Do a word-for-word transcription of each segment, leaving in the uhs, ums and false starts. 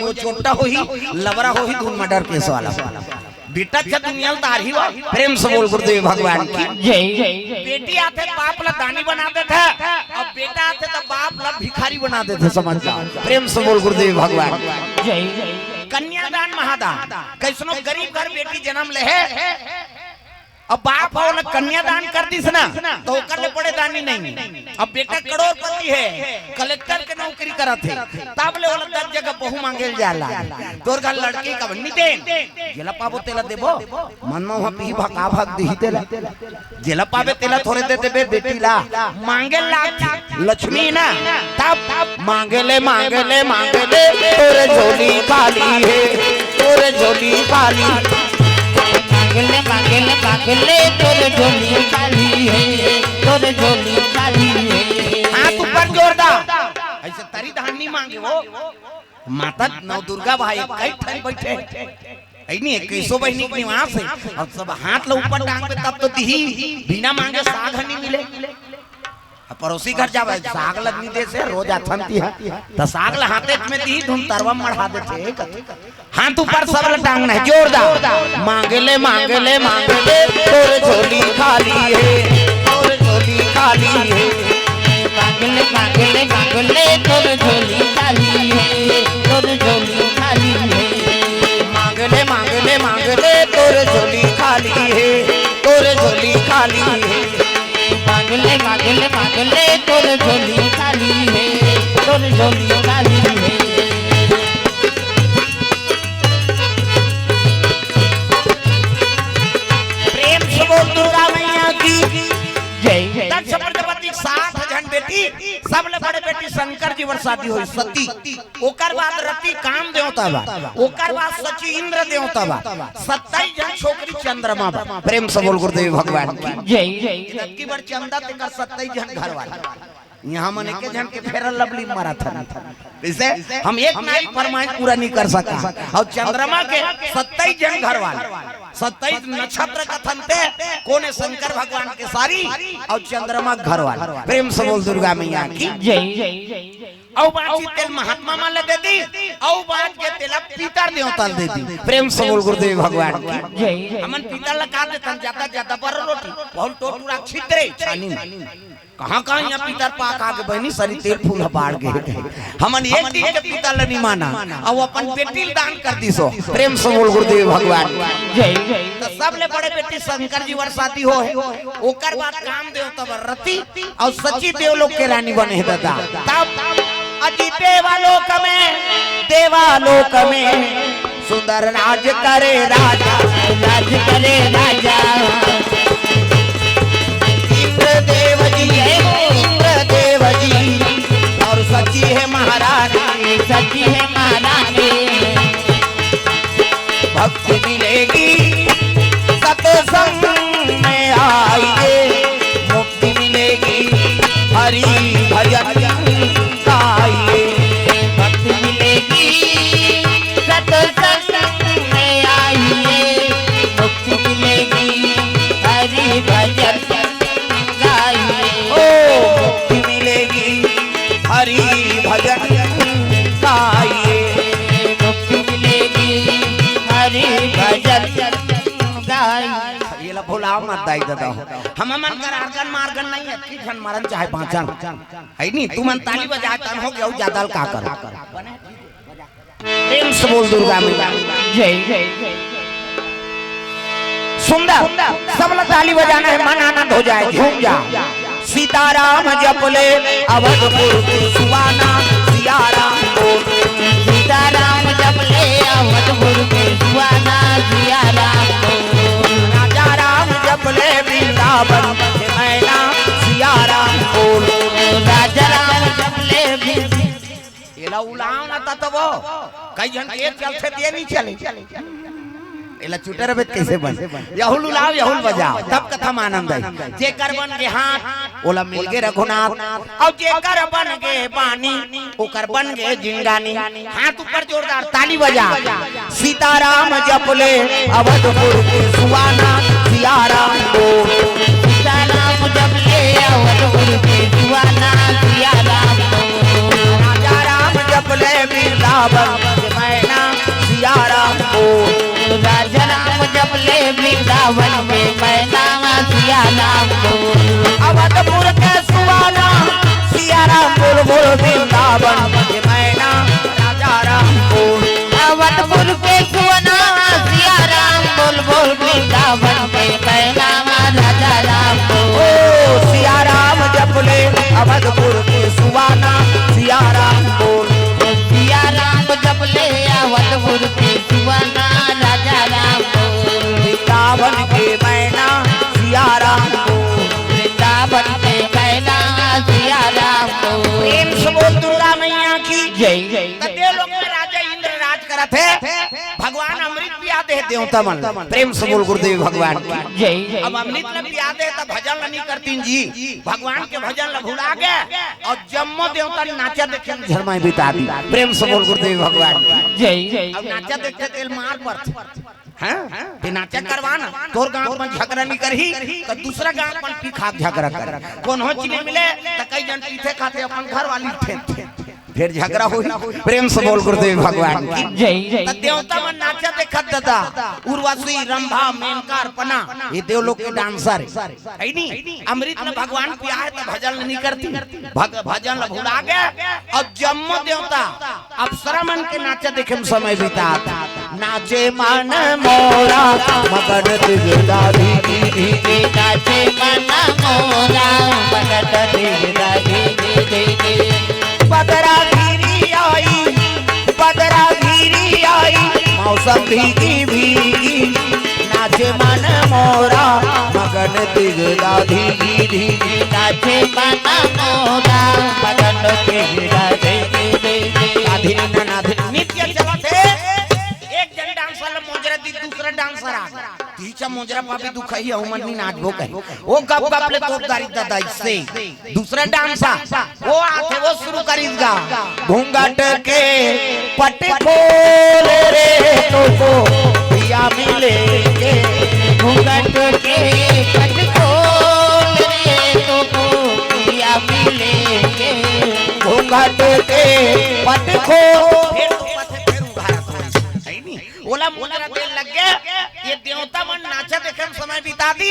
तो चोट्टा होही, लबरा होही, धुन मर्डर केस वाला। बेटा अच्छा दुनिया ल तारही हो। प्रेम से बोल गुरुदेव भगवान की। जय। बेटी आथे त बाप ला दानी बना देथे, अब बेटा आथे त बाप ला भिखारी बना देथे, समझ जा। प्रेम से बोल गुरुदेव भगवान की। जय। कन्यादान महादान, कइसनो गरीब घर बेटी जनम ले हे, अब बाप ह ओला कन्यादान कर दिस ना, त ओकर ले बड़े दानी नहीं। अब बेटा करोड़पति हे, कलेक्टर के नौकरी करत हे, तब ले ओला दस जगह बहू मांगे ल जाए लागे। तोर घर लड़की कब नितेन, जेला पाबो तेला देबो, मन म उहाँ पीही भका भक दिही तेला। जेला पाबे तेला थोरे दे देबे बेटी ला, मांगे लाग लक्ष्मी ना, तब मांगे ले, मांगे ले, मांगे ले, तोरे झोली खाली हे, तोरे झोली खाली। मांगे ले, मांगे ले, मांगे ले, तोरे झोली खाली हे, तोरे झोली खाली हे। हाथ ऊपर जोर दा। अइसे तरी धान नहीं मांगे हो। माता नवदुर्गा भाई कई ठन बइठे। अइ नहीं, इक्कीसों बहिनी के निवास हे। अउ सब हाथ ला ऊपर टांग के तब तो दिही, बिना मांगे साग ह नहीं मिले। अब पड़ोसी घर जावे, साग ल नहीं देस हे, रोज आथन तिहा। त साग ला हाथे में दिही, धुन तरवा मढ़ा देथे, कथे। हाथ ऊपर सब ला टांगना हे, जोरदार। मांगे ले, मांगे ले, मांगे ले, तोर झोली खाली हे, तोर झोली खाली हे। मांगे ले, मांगे ले, मांगे ले, तोर झोली खाली हे, तोर झोली खाली हे। मांगे ले, मांगे ले, मांगे ले, तोर झोली खाली हे, तोर झोली खाली हे। मांगे ले, मांगे ले, मांगे ले, तोर झोली खाली हे, तोर झोली खाली हे। प्रेम से बोल दुर्गा मैया की। जय। दक्ष प्रजापति के सात झन बेटी, सबले बड़े बेटी शंकर जी बर शादी होइस सती। ओकर बाद रति काम देवता बर, ओकर बाद सची इंद्र देवता बर, सत्ताईस झन छोकरी चंद्रमा बर। प्रेम से बोल गुरुदेव भगवान की। जय। जबकि बर चंदा तेकर सत्ताईस झन घर वाले। इहाँ मन एके झन के फेरन लवली मारत हन। कइसे? हम एक नाई फरमाइश पूरा नहीं कर सका। अउ चंद्रमा के सत्ताईस झन घर वाले, सत्ताईस नक्षत्र कथन ते, कोने शंकर भगवान के सारी अउ चंद्रमा के घर वाले। प्रेम से बोल दुर्गा मैया की। जय। अउ बाँची तेल महात्मा मन ल दे दी, अउ बाँच के तेला पितर देवता ल दे दी। प्रेम से बोल गुरुदेव भगवान की। जय। हमन पितर ल का देथन, ज्यादा ज्यादा बर रोटी, बहुत टोटुरा छितरे छानी। कहाँ कहाँ इहाँ पितर पाक आगे बहिनी, सरी तेल फूल ह बाढ़ गे। हमन एक दिन के पितर ल नहीं माना, अउ अपन बेटी ल दान कर दिसो। प्रेम से बोल गुरुदेव भगवान। जय। त सबले बड़े बेटी शंकर जी बर शादी हो हे, ओकर बाद काम देवता बर रति अउ सची देवलोक के रानी बने हे दादा। तब अजी देवालोक में, देवालोक में सुंदर राज करे राजा, राज करे राजा। इंद्र देव जी, इंद्र देव जी, अउ सची हे महारानी, सची हे महारानी। भक्ति मिलेगी सत्संग में आइए, मुक्ति मिलेगी हरि भजन गाइए। भक्ति मिलेगी सत्संग में आइए, मुक्ति मिलेगी हरि भजन गाइए। ओ, मुक्ति मिलेगी हरि भजन गाइए। मुक्ति मिलेगी हरि भजन गाइए। ये ला भुलाव मत दाई ददा हो। हमन कर आर्गन मार्गन नहीं हे, अतकी झन मरन चाहे बाँचन। हे नहीं, तुमन ताली बजाए तन हो गया, ज्यादा ल का कर। प्रेम से बोल दुर्गा मैया। जय। सुंदर, सब ला ताली बजाना हे, मन आनंद हो जाए, झूम जा। सीताराम जप ले अवधपुर के सुहाना, सियाराम बोल। सीताराम जप ले अवधपुर के सुहाना, सियाराम बोल। राजा राम जप ले वृंदावन के मैना, सियाराम बोल। राजा राम जप ले वृंद- एला उलाव ना ततबो। कई झन के चलथे ते नहीं चले। एला चुटे रबे कइसे बन? यहुल उलाव, यहुल बजाव, तब कथा म आनंद आई। जेकर बन गे हाथ, ओला मिल गे रघुनाथ, अउ जेकर बन गे बानी, ओकर बन गे जिंगानी। हाथ ऊपर जोरदार ताली बजा। सीताराम जप ले अवधपुर के सुहाना, सियाराम बोल। सीताराम जप ले अवधपुर के सुहाना, सियाराम बोल। राजा राम जप ले वृंदावन के मैं राजा राम जप ले वृंदावन के मैना सिया राम बोल। अवधपुर के सुहाना सिया राम बोल बोल वृंदावन के मैना राजा राम बोल। अवधपुर के सुहाना सिया राम बोल बोल वृंदावन के मैना राजा राम बोल। ओ सिया राम जप ले अवधपुर के सुहाना सिया राम बोल। सिया राम जप ले अवधपुर के सुहाना राजा राम बोल। वृंदावन के मैना सिया राम बोल। वृंदावन के मैना सिया राम बोल। प्रेम से बोल दुर्गा मैया की जय। जय। त देव लोक में राजा इंद्र राज करत हे, भगवान अमृत पिया दे देवता मन। प्रेम से बोल गुरुदेव भगवान की जय। अब अमृत न पिया दे त भजन ल नहीं करतीन जी, भगवान के भजन ल भुला गे। अउ जम्मो देवता नाचा देखे झरमाई बिता दी। प्रेम से बोल गुरुदेव भगवान की जय। अब नाचा देखे तेल मार पड़थे। हाँ? ते नाचा करवा ना, तोर गांव में झगड़ा नहीं करही, त दूसरा गांव में पी खा के झगड़ा कर। कोनो चीज नहीं मिले, त कई जन पीथे खाथे अपन घर वाली ठेन। फिर झगड़ा होही। प्रेम से बोल गुरुदेव भगवान की जय। त देवता मन नाचा देखत दादा, उर्वशी, रंभा, मेनका, अर्पणा, ये देव लोक के डांसर हे। है नी? अमृत ल भगवान पिया हे त भजन ल नहीं करती, भग-, भजन ल भुला गे। अउ जम्मो देवता अप्सरा मन के नाचा देखे में समय बितात। नाचे मन मोरा मगन दिगदारी। नाचे मन मोरा मगन दिगदारी। बदरा घिरी आई, बदरा घिरी आई, मौसम भीगी भीगी। नाचे मन मोरा मगन दिगदा धीगी धीगी। नाचे मन मोरा मगन दिगदा धीगी धीगी। आधी नना आधी नित्य चलत हे। एक जन डांसर ल मोजरा दी, दूसरा डांसर आ गया। तीचा मोजरा पापी दुखाई, अउ मन नी नाचबो कहे। ओ गप गप ले तोप दारी दादा इससे। दूसरा डांसर, वो आथे, वो शुरू करीस गा। घूंघट के पट खोल रे तोको पिया मिलेंगे। घूंघट के पट खोल रे तोको पिया मिलेंगे। घूंघट के पट खोल। फिर तो पट, फिर उघार खोल। है नी? ओला मोजरा देन लग गे, ये देवता मन नाचा देखे में समय बिता दी।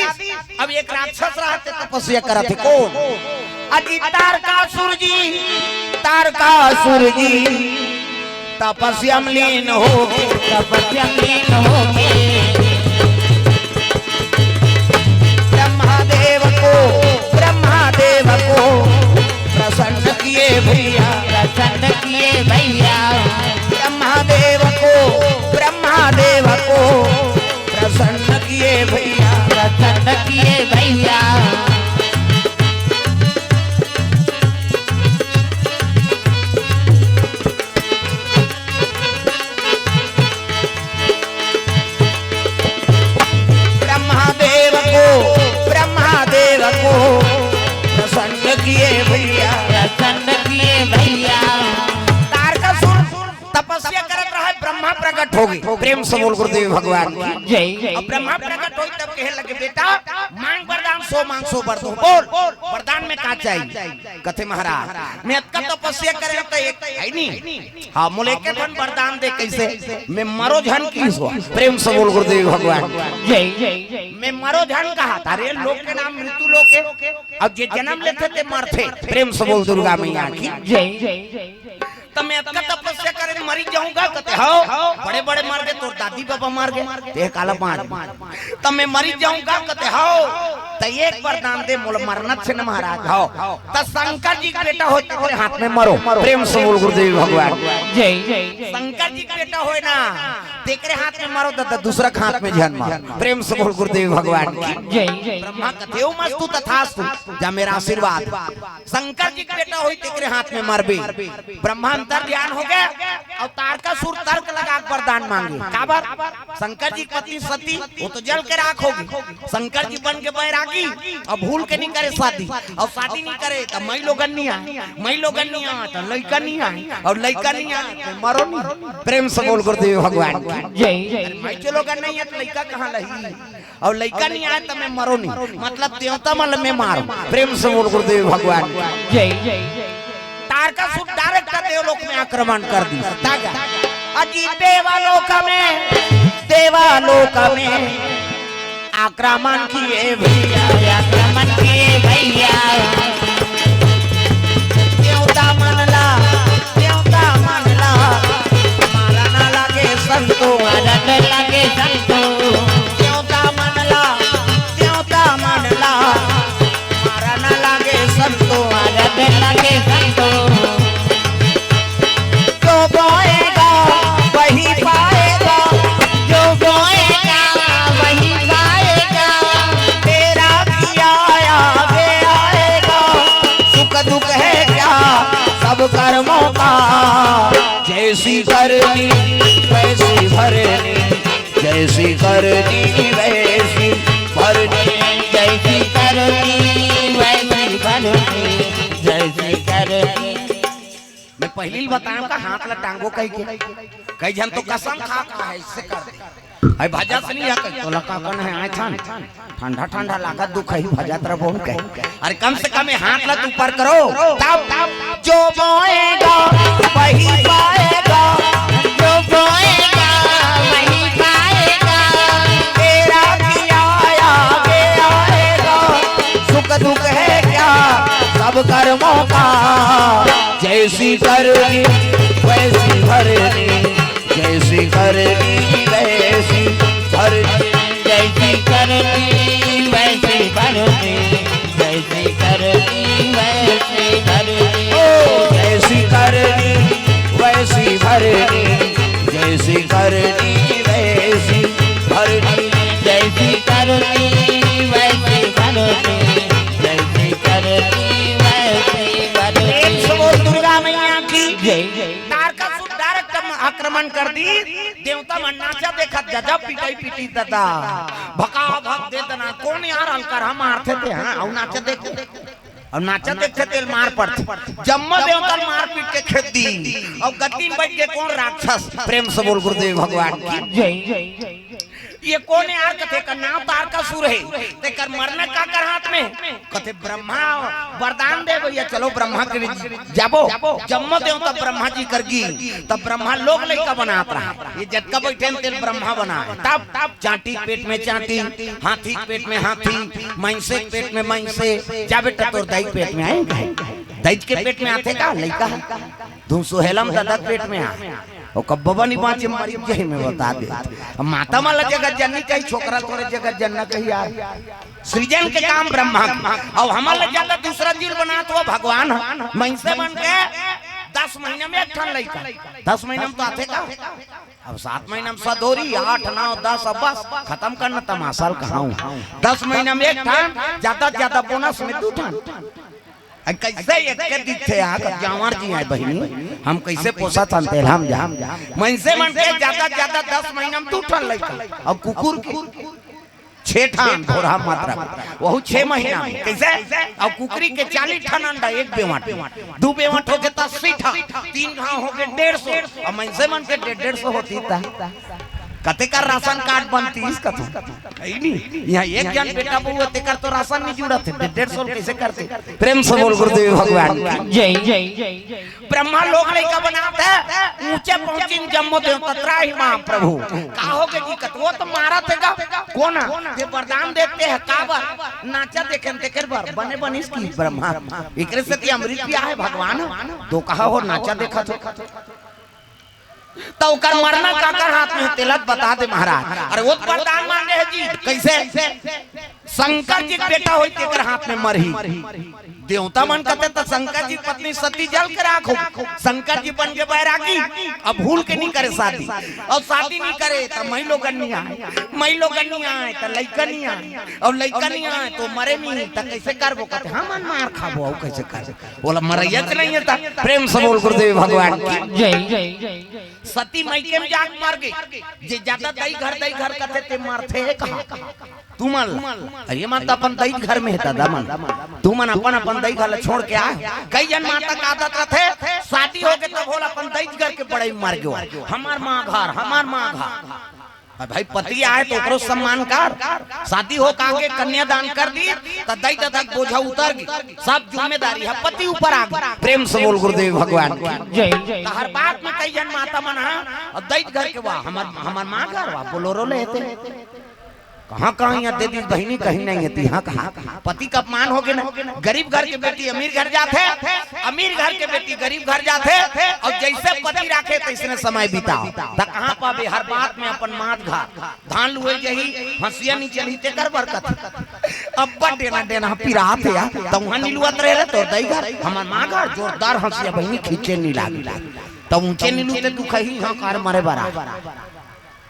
अब एक राक्षस रहत हे तपस्या करत हे। कोन? अजी तारकासुर जी, तारकासुर जी तपस्या में लीन हो, तपस्या में लीन हो। ब्रह्मा देव को, ब्रह्मा देव को प्रसन्न किए भैया, प्रसन्न किए भैया। ब्रह्मा देव को, ब्रह्मा देव को प्रसन्न किए भैया, प्रसन्न किए भैया। ब्रह्मा देव को, ब्रह्मा देव को प्रसन्न किए भैया, प्रसन्न किए भैया। तारकासुर तपस्या करत रहे, ब्रह्मा प्रकट हो गे। प्रेम से बोल गुरुदेव भगवान की जय। अब ब्रह्मा प्रकट होई तब कहे लगे, बेटा मांग वरदान, सो मांग सो बर दूं। बोल वरदान में का चाहिए? कथे महाराज, मैं अतका तपस्या करे त एक है नी। हाँ, मोला एक ठन वरदान दे। कैसे? मैं मरो झन कहिस। प्रेम से बोल गुरुदेव भगवान। जय। मैं मरो झन कहा, अरे लोग के नाम मृत्यु लोक हे। अब जे जन्म लेथे ते मरथे। प्रेम से बोल दुर्गा मैया की। जय। त मैं अतका तपस्या करे मरी जाहूं गा कथे, हव, बड़े बड़े मर गे, तोर दादी बाबा मर गे, ते काला बांच। त मैं मरी जाहूं गा कथे, हव, त एक वरदान दे मोला, मरना छे न महाराज, हव। त शंकर जी के बेटा होय तेकरे हाथ में मरो। प्रेम से बोल गुरुदेव भगवान। जय। शंकर जी के बेटा होय ना, तेकरे हाथ में मरो दादा, दूसरा के हाथ में झन मारो। प्रेम से बोल गुरुदेव भगवान की। जय। ब्रह्मा कथे, "ओम अस्तु तथास्तु, जा मेरा आशीर्वाद।" शंकर जी के बेटा होई तेकरे हाथ में मरबे। ब्रह्मा अंतर ध्यान हो गे, अउ तारकासुर तर्क लगा के वरदान मांगे। काबर? शंकर जी की पत्नी सती, वो तो जल के राख हो गे। शंकर जी बन के बैरागी, अब भूल के नहीं करे शादी, अउ शादी नहीं करे त मई लोगन नहीं आए, मई लोगन नहीं आए त लइका नहीं आए, अउ लइका नहीं आए त मरो नहीं। प्रेम से बोल गुरुदेव भगवान की। जय। अरे मई के लोगन नहीं आए त लइका कहाँ लही? अउ लइका नहीं आए त मैं मरो नहीं, मतलब देवता मन ल मैं मारो। प्रेम से बोल गुरुदेव भगवान। जय। तारकासुर direct देवलोक में आक्रमण कर दी। तागा अजी देवलोक में देवलोक में आक्रमण किए भैया, आक्रमण किए भैया। देवता मन ला, देवता मन ला मारन लगे संतो, मारन लगे संतो। देवता मन ला, देवता मन ला मारन लगे संतो, मारन लगे संतो। जो बोएगा वही पाएगा, जो बोएगा वही पाएगा। तेरा किया आगे आएगा, सुख दुख है क्या सब कर्मों का। जैसी करनी वैसी भरनी, जैसी करनी वैसी भरनी। जैसी करनी वैसी भरनी, जैसी करनी। मैं पहिली ल बताएंव का हाथ ला टांगो कहिके, कई झन तो कसम खा खा हे इससे कर दे। अरे भजत नहीं हे कही, तोला का करना हे, आए थान ठंडा ठंडा लागत दुख ही भजत रह बोन कहे। अरे कम से कम ये हाथ ला तो ऊपर करो, तब जो बोएगा वही पाएगा, जो बोएगा वही पाएगा। तेरा किया आगे आएगा, सुख दुख है क्या सब कर्मों का। जैसी करनी वैसी भरनी, जैसी करनी वैसी भरनी। जैसी करनी वैसी भरनी, जैसी करनी वैसी भरनी। ओ जैसी करनी वैसी भरनी, जैसी करनी वैसी भरनी। जैसी करनी वैसी भरनी, जैसी करनी वैसी भरनी। प्रेम से बोल दुर्गा मैया की जय। तारकासुर direct आक्रमण कर दी। देवता मन नाचा देखत, गजब पिटाई पीटी ददा। भका भक दे दना, कोन यार हल्का रहा मारथे ते, हाँ, अउ नाचा देख, अउ नाचा देखथे तेल मार पड़थे। जम्मो देवता ल मार पीट के खेद दी। अउ गद्दी में बैठ के कोन राक्षस, प्रेम से बोल गुरुदेव भगवान की। जय। ये कोन यार कथे का नाम तारकासुर हे, तेकर मरना काकर हाथ में? कथे ब्रह्मा वरदान दे भैया, चलो ब्रह्मा के जाबो। जम्मो देवता ब्रह्मा जी कर गी, तब ब्रह्मा लोग लइका बनात रहा। ये जतका बैठे न तेल ब्रह्मा बना हे। तब, तब चांटी के पेट में चांटी, हाथी के पेट में हाथी, मइंसे के पेट में मइंसे। जा बेटा तोर दाई के पेट में आए कहे? दाई के पेट में आथे का लइका? धुन सुहेलम ददा के पेट में आ। ओ कब्बो बनी बाँचे मरी जाही, मैं बता दे। अब माता मन ला जगत जननी कही, छोकरा तोरे जगत जनना कही यार। सृजन के काम ब्रह्मा के। अब हमन ला ज्यादा दूसरा जीव बनात हे भगवान ह। मइंसे बन के दस महीना में एक ठन लइका। दस महीना में तो आथे का? अब सात महीना में सदोरी, आठ, नौ, दस, अब बस खतम करना तमाशा ल कहाऊं। दस महीना में एक ठन, ज्यादा से ज्यादा बोनस में दू ठन। अरे कइसे एक के दिखथे यार, जांवर जी आय बहिनी, हम कइसे पोसत हन तेला हम जान। मइनसे मन के ज्यादा ज्यादा दस महीना में दू ठन लइका, अउ कुकुर के छे ठन, भोरहा मात्रा, वहू छे महीना में। कइसे? अउ कुकरी के चालीस ठन अंडा एक बेवंट, दू बेवंट होगे त अस्सी ठन, तीन घांव होगे डेढ़ सौ, अउ मइनसे मन के डेढ़ डेढ़ सौ होती त कतेक राशन कार्ड बनतीस कथों। हइ नी? इहाँ एक झन बेटा बहू हे, तेकर तो राशन नइ जुड़त हे, डेढ़ सौ कइसे करते? प्रेम से बोल गुरुदेव भगवान की। जय, जय, जय, जय। ब्रह्मा लोग लइका बनात हे, ऊंचे पहुंचिन जम्मो देवता त्राहि माम प्रभु। का होगे जी कथों? ओ तो मारत हे का? कोन? जे वरदान देथे काबर? नाचा देखे तेकर बर, बने बनिस कि ब्रह्मा। एकरे सेती अमृत पिया हे भगवान, तो कहा हो नाचा देखत हो। त ओकर मरना काकर हाथ में हे, तेला बता दे महाराज। अरे ओ तो वरदान मांगे हे जी, कइसे? शंकर जी के बेटा होई तेकर हाथ में मरही। देवता मन कथे त शंकर जी के पत्नी सती जल के राख हो। शंकर जी बन के बैरागी, अब भूल के नइ करे शादी। अउ शादी नइ करे त मइलोगन नइ आय, मइलोगन नइ आय त लइका नइ आय, अउ लइका नइ आय त मरे नइ, त कइसे करबो? कथे हमन मार खाबो, अउ कइसे करबो? ओला मरइया के नइ हे त। प्रेम से बोल गुरुदेव भगवान की। जय। सती मइके में जाके मर गे। जे जादा दई घर, दई घर कथे ते मरथे कहाँ? तुमन ला। अरे मन त अपन दई घर में हे दादा मन। तुमन अपन अपन दई घर ला छोड़ के आए। कई झन माता के आदत रथे, शादी होगे तब होल अपन दई घर के बड़ई मर गयो। हमर माँ घर, हमर माँ घर। अब भाई, पति आय त ओकरो सम्मान कर। शादी हो के आगे कन्यादान कर दी त दई ददा के बोझा उतर गे, सब जिम्मेदारी ह पति ऊपर आ गे। प्रेम से बोल गुरुदेव भगवान की। जय। त हर बात में कई झन माता मन ह, अउ दई घर के, वाह, हमर, हमर माँ घर, वाह, बोलोरो लेते। कहाँ, कहाँ यहाँ दे दी बहिनी, कहीं नहीं है, तिहाँ कहाँ। पति का अपमान हो गे ना। गरीब घर के बेटी अमीर घर जाथे, अमीर घर के बेटी गरीब घर जाथे, अउ जइसे पति राखे तइसने समय बिताव। त कहाँ पाबे, हर बात में अपन मात घर। धान लुए जही, हँसिया नी चलही, तेकर बरकत। अब्बड़ डेना डेना पिरात हे यार, त उहाँ नी लुअत रहे रे तोर दई घर, हमर माँ घर जोरदार हँसिया बहिनी खींचे नी लागे। त ऊँचे नी लुते दुखही, हाँ, कार मरे बरा।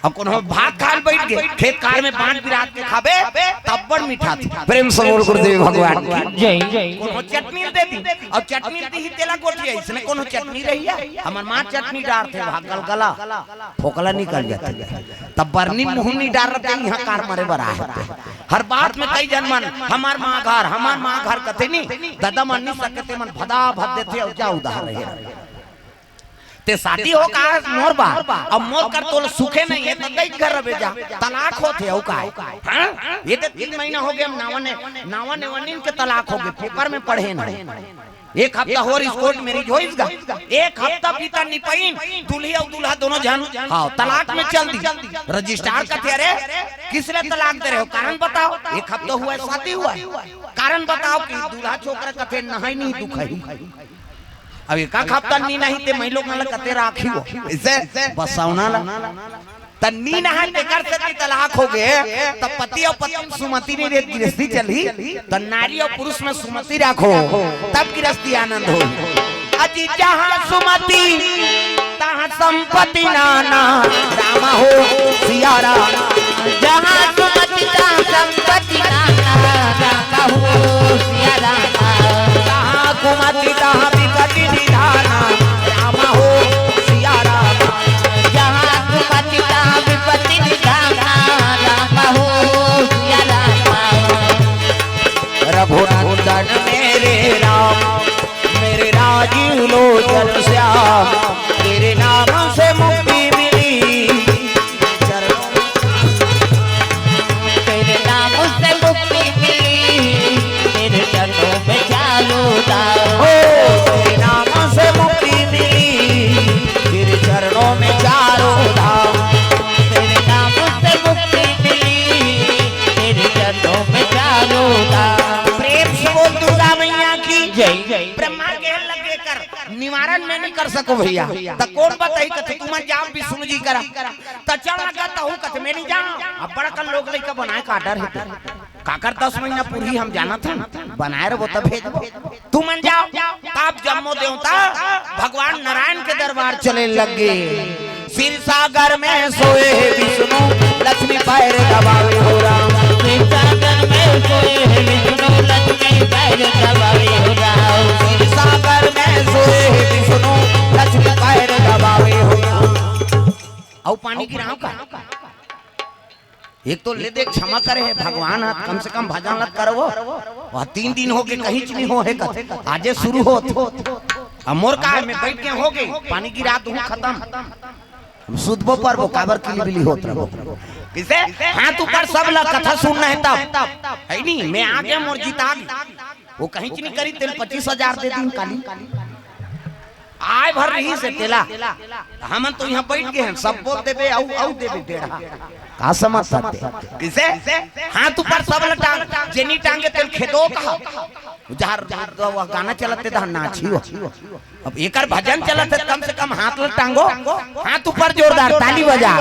अउ कोनो भात खाल बइठ गे, खेत खार में बाँट बिरात के खाबे, त अब्बड़ मिठाथे। प्रेम से बोल गुरुदेव भगवान की। जय। कोनो चटनी दे दी, अउ चटनी दीही तेला गोठिया, इसने कोनो चटनी रहिया, हमर माँ चटनी डारथे, वहाँ गलगला, फोकला निकल जाथे। तब बरनी मुँह नी डारथे, इहाँ कार मरे बरा हे। हर बात में कई झन मन, हमर माँ घर, हमर माँ घर कथे नी, ददा मन नी सकथे, मन भदा भद देथे, अउ जा उधार रहे। ते शादी हो का मोर बा, अब मोर कर तोला सुखे नहीं है, त दई घर रबे जा, तलाक होथे, अउ काय? हाँ? ये ते तीन महीना हो गे, हम नावा ने, नावा नेवनिन के तलाक हो गे, पेपर में पढ़े ना। एक हफ्ता होइस कोर्ट मैरिज होइस गा, एक हफ्ता बीता नी पाइन, दूल्ही अउ दूल्हा दोनों झन, हाँ, तलाक में चल दी, रजिस्ट्रार कथे, अरे, किस लिए तलाक दे रहे हो, कारण बताओ। एक हफ्ता हुआ है, शादी हुआ है, कारण बताओ कि दूल्हा छोकरा कथे, नहाई नहीं दुखही। अब एक हफ्ता नी नहाही ते मइलोग मन ला कते राखही हो। इसे बसौना ला। त नी नहाय तेकर सेती तलाक हो गे, त पति अउ पत्नी सुमति नी रहे, गिरस्ती चलही, त नारी अउ पुरुष में सुमति राखो, तब गिरस्ती आनंद हो। अजी जहाँ सुमति, तहाँ संपत्ति नाना, राम हो सिया राम। जहाँ सुमति, तहाँ संपत्ति नाना, राम हो सिया राम। जहाँ कुमति, तहाँ विपत्ति निधाना, राम हो सिया राम। जहाँ कुमति, तहाँ विपत्ति निधाना, राम हो सिया राम। रघुनंदन मेरे राम, मेरे राजीव लोचन श्याम, तेरे नाम से मुक्ति मिली। तेरे नाम से मुक्ति मिली, तेरे चरणों में चारों धाम। ओ, तेरे नाम से मुक्ति मिली, तेरे चरणों में चारों धाम। तेरे नाम से मुक्ति मिली, तेरे चरणों में चारों धाम। प्रेम से बोल दुर्गा मैया की जय। ब्रह्मा के लगे कर निवारण मैं नहीं कर सको भैया, त कोन बताही? कथे तुमन जाव विष्णु जी करा। त चल लगा तहूँ कथे मैं नहीं जाव। अब बड़ा कन लोग लइका बनाए का डर हे ते। काकर दस महीना पूरी हम जानत हन, बनाए रहो त भेजबो। तुमन जाव। तब जम्मो देवता भगवान नारायण के दरबार चले लगे। क्षीर सागर में सोए हे विष्णु, लक्ष्मी पैर दबावे हो राम। क्षीर सागर में सोए हे विष्णु, लक्ष्मी पैर दबावे हो राम। क्षीर सागर में सोए हे विष्णु, लक्ष्मी पैर दबावे हो राम। अउ पानी गिराव का? एक तो ले दे, क्षमा करे हे भगवान, कम से कम भजन लत करवो। वह तीन दिन हो गे, कहीं च नहीं हो हे कथे, आजे शुरू होत। अब मोर का हे, मैं बइठ के हो गे, पानी गिरा दूँ, खतम। हम सुतबो परबो, काबर किलबिली होत रहो। किसे? हाथ ऊपर सब ला, कथा सुनना हे तब। हे नी, मैं आगे, मोर जीत आगे। वो कहीं च नहीं करी, तेन पच्चीस हजार दे दिन काली। आय भर रहिसे तेला। हमन तो इहाँ बइठ गे हन, सब बोल देबे, अउ, अउ देबे बेड़ा। का समझ सकते? किसे? हाथ ऊपर सब ला टांग, जेनी टांगे तेल खेदो कहा। जहर, जहर तो वह गाना चलत हे, तहाँ नाची हो। अब एकर भजन चलत हे, कम से कम हाथ ला टांगो। हाथ ऊपर जोरदार ताली बजा।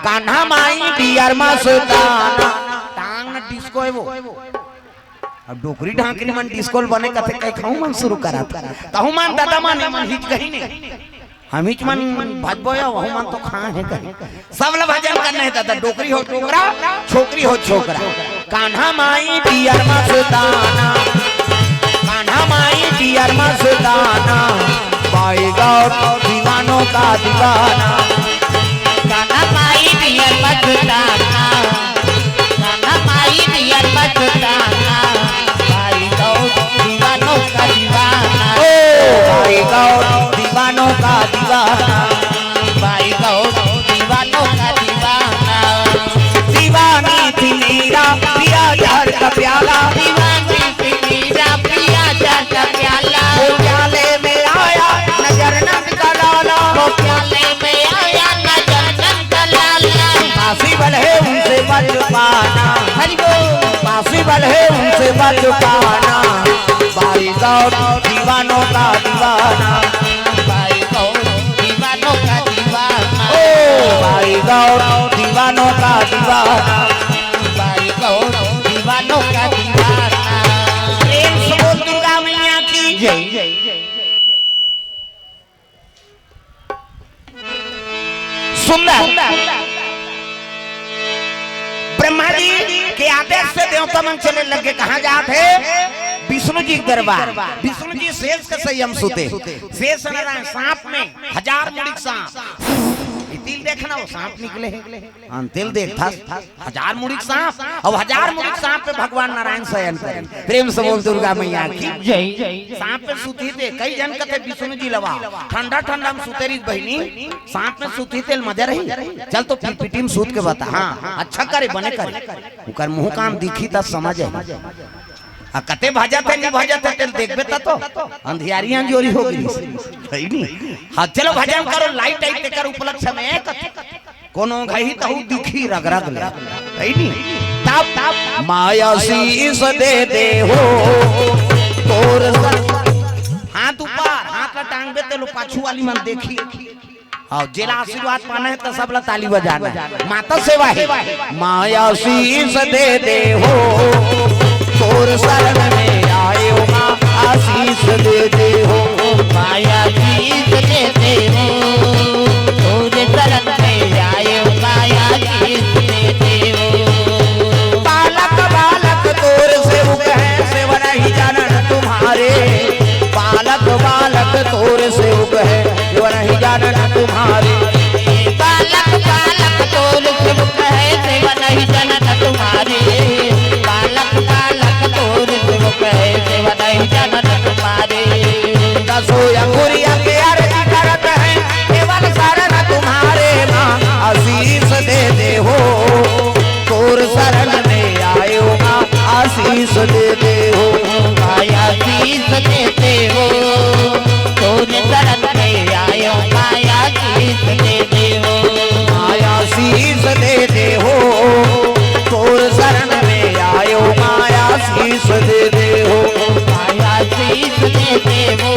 कान्हा माई बियर मस्ताना। टांग न डिस्को हे वो। अब डोकरी ढाकरी मन डिस्को ल बने कथे, कहे कहूँ मन शुरू करत। तहूँ मन ददा मन, एमन हिचकही नहीं। हम हिच मन भजबो या वहू मन तो खाए हे कहे। सब ल भजन करना हे ददा, डोकरी हो डोकरा, छोकरी हो छोकरा। कान्हा माई बियर मस्ताना, कान्हा माई बियर मस्ताना, बाई गौर दीवानों का दीवाना। कान्हा माई बियर मस्ताना, कान्हा माई बियर मस्ताना, बाई गौर दीवानों का दीवाना। ओ, बाई गौर दीवानों का दीवाना। बाई गौर दीवानों का दीवाना। चुकाना। भाई गौर दीवानों का दीवाना। भाई गौर दीवानों का दीवाना। ओ भाई गौर दीवानों का दीवाना। भाई गौर दीवानों का दीवाना। प्रेम से बोल दुर्गा मैया की जय। सुंदर। ब्रह्मा जी के आदेश से देवता मन चले लगे। कहाँ जात हे? विष्णु जी के दरबार। विष्णु जी शेष के सही म सुते। शेष नारायण सांप में, हजार मुड़ी के सांप। ये तिल देखना, वो सांप निकले। हाँ, तिल देख था। हजार मुड़ी के सांप, अब हजार मुड़ी के सांप पे भगवान नारायण शयन करे। प्रेम से बोल दुर्गा मैया की जय। सांप पे सुती थे, कई जन कथे विष्णु जी लवा, ठंडा ठंडा में सुते रही बहिनी, सांप में सुती थे मजा रही। चल तो फिर पिटी में सूत के बता। हाँ, अच्छा करे, बने करे, उकर मुंह काम दिखी त समझ है। आ कते भजत हे, नहीं भजत हे, तेल देखबे त तो अंधियारी अंजोरी हो गई। सही नहीं। हाँ, चलो भजन करो, लाइट आई तेकर उपलक्ष्य में कथे। कोनो घही तहु दिखी रग रग ले। है नी? तब, तब माया शीश दे दे हो तोर स-, हाथ ऊपर, हाथ ला टांगबे ते लो पाछू वाली मन देखी। हाँ, जेला आशीर्वाद पाना है तो सब ला ताली बजाना है। माता सेवा है। माया शीश दे दे हो तोर शरण में आए हो माँ आशीष दे दे हो। माया शीश दे दे हो तोर शरण में आए हो माया शीश दे दे हो। बालक बालक तोर सेवक है सेवा नहीं जानन तुम्हारे। बालक बालक तोर सेवक है सेवा नहीं जानन तुम्हारे। बालक बालक तोर सेवक है सेवा नहीं जानन तुम्हारे। बालक बालक तोर सेवक है सेवा नहीं जानन तुम्हारे। दसो अंगुरिया के अर्ज करत है केवल शरण तुम्हारे माँ आशीष दे दे हो। तोर शरण में आयो माँ आशीष दे दे हो। माँ आशीष दे दे हो। तोर शरण में आयो माँ आशीष दे दे हो। माँ आशीष दे दे हो। तोर शरण में आयो माँ आशीष दे दे हो। माँ आशीष दे दे हो।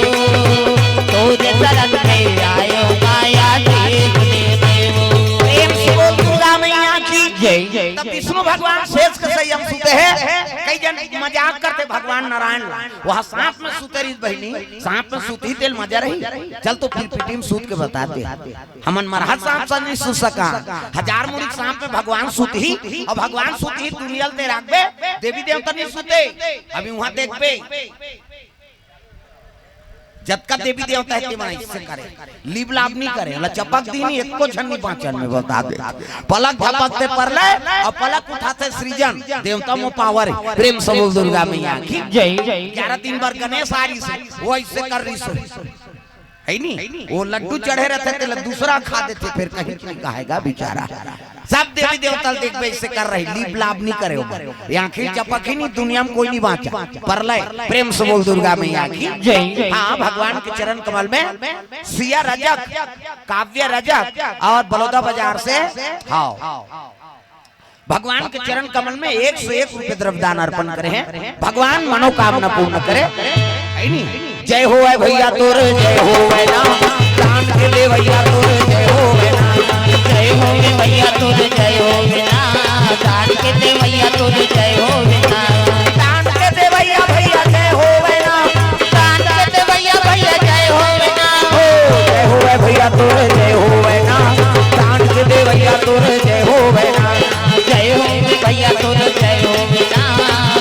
तोर शरण में आयो माँ आशीष दे दे हो। प्रेम से बोल दुर्गा मैया की जय। तब विष्णु भगवान शेष के सही म सुते हैं। कई जन मजाक करते भगवान नारायण ला। वहाँ सांप में सुते रही बहिनी, सांप में सुती तेल मजा रही। चल तो फिर पिटी में सूत के बताते। हमन मरहा सांप सा नहीं सुत सका। हजार मुड़ी सांप में भगवान सुत ही, और भगवान सुत ही दुनिया ते राखबे, देवी देवता नहीं सुते। अभी वहाँ देखबे। जतका देवी देवता है, ते मन ऐसे करे, लीब लाभ नहीं करे, ओला चपक दी नहीं, एको झन नहीं बाँचन में बता दे। पलक झपकते परलय, और पलक उठाते सृजन, देवता में पावर है। प्रेम से बोल दुर्गा मैया की जय। ग्यारह दिन बर गणेश आ रही से, वो ऐसे कर रही सो। है नी? वो लड्डू चढ़े रहते, तेला दूसरा खा देते, फिर कहीं नहीं कहेगा बेचारा। सब देवी देवता ल देखबे, ऐसे कर रही, लीब लाभ नहीं करे ओकर। ये आँखी चपक ही नहीं, दुनिया में कोई नहीं बाँचा। परलय, प्रेम से बोल दुर्गा मैया की जय। हाँ, भगवान के चरण कमल में सिया रजक, काव्य रजक और बलौदा बाजार से, हाँ, भगवान के चरण कमल में एक सौ एक रुपये द्रव्य दान अर्पण करे हैं। भगवान मनोकामना पूर्ण करे। है नी? जय होवै भैया तोर, जय होवै ना। दान के देवैया तोर, जय होवै ना। जय होवै भैया तोर, जय होवै ना। दान के देवैया तोर, जय होवै ना। दान के देवैया भैया, जय होवै ना। दान के देवैया भैया, जय होवै ना। हो, जय होवै भैया तोर, जय होवै ना। दान के देवैया तोर, जय होवै ना। जय होवै भैया तोर, जय होवै ना।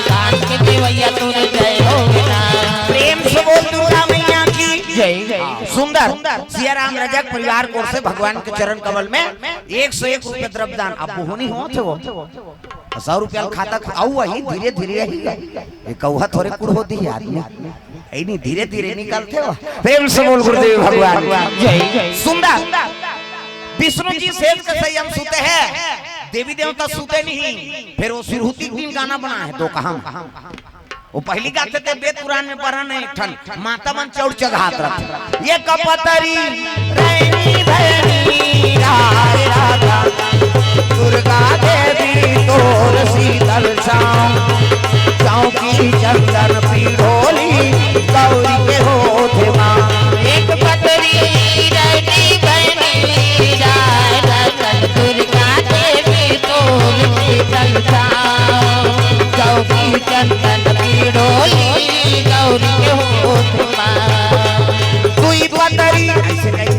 दान के देवैया तोर, जय होवै ना। प्रेम से बोल दुर्गा मैया की जय। सुंदर। सिया राम रजक परिवार की ओर से भगवान के चरण कमल में एक सौ एक रुपये द्रव्य दान। अब बोहनी होत हे वो। सौ रुपया ल खाता खा-, अउ वही धीरे धीरे रही। ये कौहा थोरे कुड़ होती है आदमी। है नहीं, धीरे धीरे निकलते हो। प्रेम से बोल गुरुदेव भगवान। जय। सुंदर। विष्णु जी शेष के सही म सुते हैं। देवी देवता सुते नहीं। फिर वो सुरहुती के दिन गाना बना है, दो कहा। वो पहली गाते थे, वेद पुराण में पढ़ा नहीं, ठन माता मन चौड़ चघात रहते। ये कपतरी रैनी भैनी राय राधा, दुर्गा देवी तोर शीतल छाँव, छाँव की चढ़ चंदन पिड़ोली गौरी के होत मा। दुई पतरी, अइसे कही,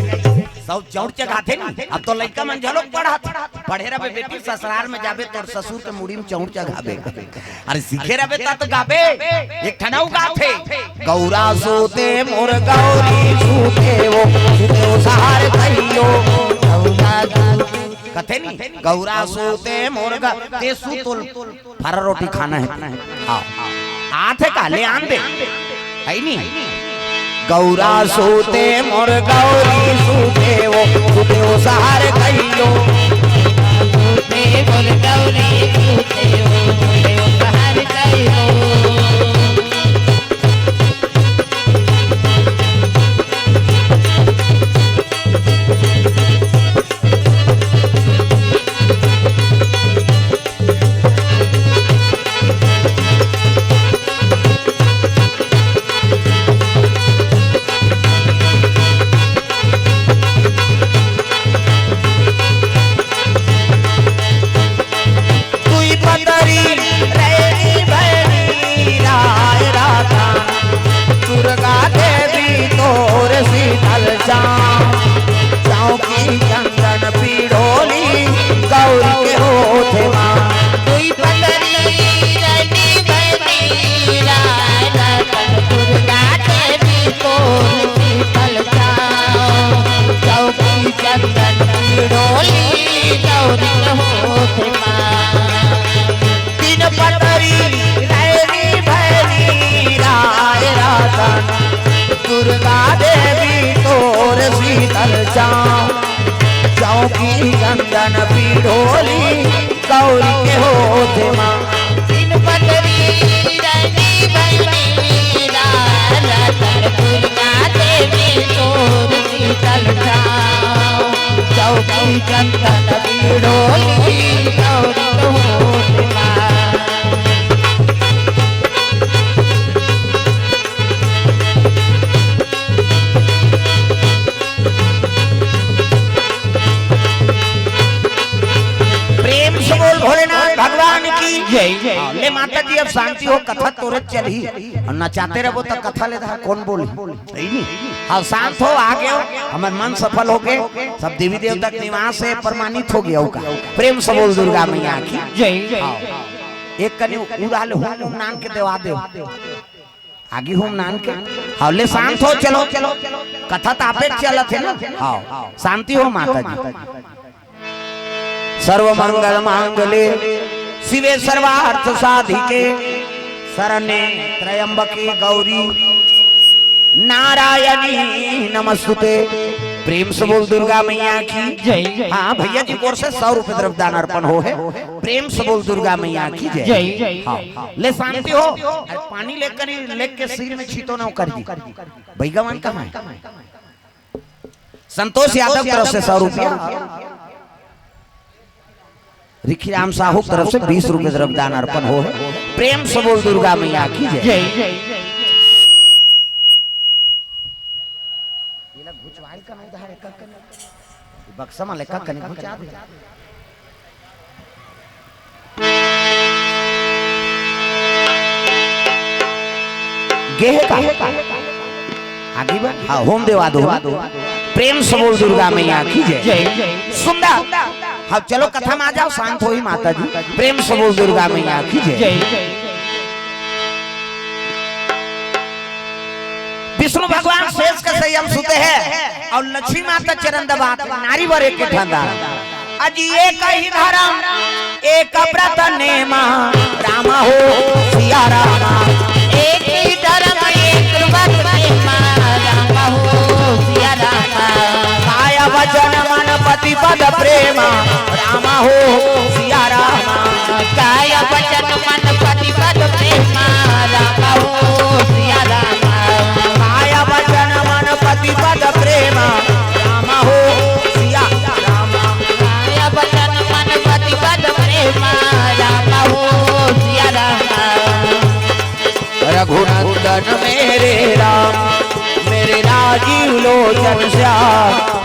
सब चौड़ चघाथे नी। अब तो लइका मन घलोक पढ़त, पढ़े रहिबे बेटी, ससुरार में जाबे, तोर ससुर के मुड़ी में चौड़ चघाबे। अरे सीखे रहिबे ता तो गाबे। एक ठन अउ गाथे, गौरा सूते मोर गौरी सूते वो, सूते वो सहार कहियो। गौरा सूते, कथे नी, गौरा सूते मोर ग-, ते सूत ओल, फरा रोटी खाना हे। हाँ। आथे का, ले आन दे। हे नी? गौरा सूते मोर गौरी सूते वो, सूते वो सहार कहियो। सूते मोर गौरी सूते वो, सूते वो सहार कहियो। दुई पतरी रैनी भैनी राय राता, दुर्गा देवी तोर शीतल छाँव, छाँव की चंदन पिड़ोली गौरी के होथे माँ। दुई पतरी रैनी भैनी राय राता, दुर्गा देवी तोर शीतल छाँव, छाँव की चंदन पिड़ोली गौरी के होथे माँ। तीन पतरी रैनी भैनी राय राता, दुर्गा देवी तोर शीतल छाँव, छाँव की चंदन पिड़ोली गौरी के होथे माँ। तीन पतरी रैनी भैनी राय राता, दुर्गा देवी तोर शीतल छाँव, छाँव की चंदन पिड़ोली गौरी के होथे माँ। प्रेम से बोल भोलेनाथ भगवान की जय। हाँ, ले माता जी, अब शांति हो, कथा तोरे चलही। अउ नचाते रहिबो त कथा ले धार कोन बोलही? सही नी? हाँ, शांत हो, आ गे हो, हमर मन सफल हो गे, सब देवी देवता के निवास हे, प्रमाणित हो गे हो का। प्रेम से बोल दुर्गा मैया की जय। हाँ। एक कनी उड़ा ले, हूम हूम नान के देवा दे। आगी हूम नान के। हाँ, ले शांत हो, चलो। कथा त आपे चलत हे ना। हाँ, शांति हो माता जी। सर्व मंगल मांगल्ये शिवे सर्वार्थ साधिके शरण्ये त्र्यंबके गौरी नारायणी नमस्तुते। प्रेम से बोल दुर्गा मैया की जय। हाँ भैया जी, ओर से सौ रुपये द्रव्य दान अर्पण हो हे। प्रेम से बोल दुर्गा मैया की जय। जय। हाँ, ले शांति हो। अरे पानी लेकर ही, लेके सिर में छीतो ना कर दी। बैगा मन कहाँ हे? संतोष यादव तरफ से सौ रुपया, रिखीराम साहू तरफ से बीस रुपये द्रव्य दान अर्पण हो हे। प्रेम से बोल दुर्गा मैया की जय। जय। ये ला घुचवाई का नहीं धारे का कने। ये बक्सा में लेका कने घुचा दे। गे हे का? आगे बा? हाँ, हूम देवा दो। प्रेम से बोल दुर्गा मैया की जय। जय। सुंदर। हाँ, चलो कथा में आ जाओ, शांत होही माता जी। प्रेम से बोल दुर्गा मैया की जय। जय। विष्णु भगवान शेष के संयम सुते हे अउ लक्ष्मी माता चरण दबात नारी वर एक ठंडा। अजी एक ही धर्म एक व्रत नेमा, राम हो सिया राम। एक ही धर्म एक व्रत नेमा, राम हो सिया राम। काय वचन मन पति पद प्रेमा, राम हो सिया राम। काय वचन मन पति पद प्रेमा, राम हो सिया राम। काय वचन मन पति पद प्रेमा, राम हो सिया राम। काय वचन मन पति पद प्रेमा, राम हो सिया राम। रघुनंदन मेरे राम, मेरे राजीव लोचन श्याम।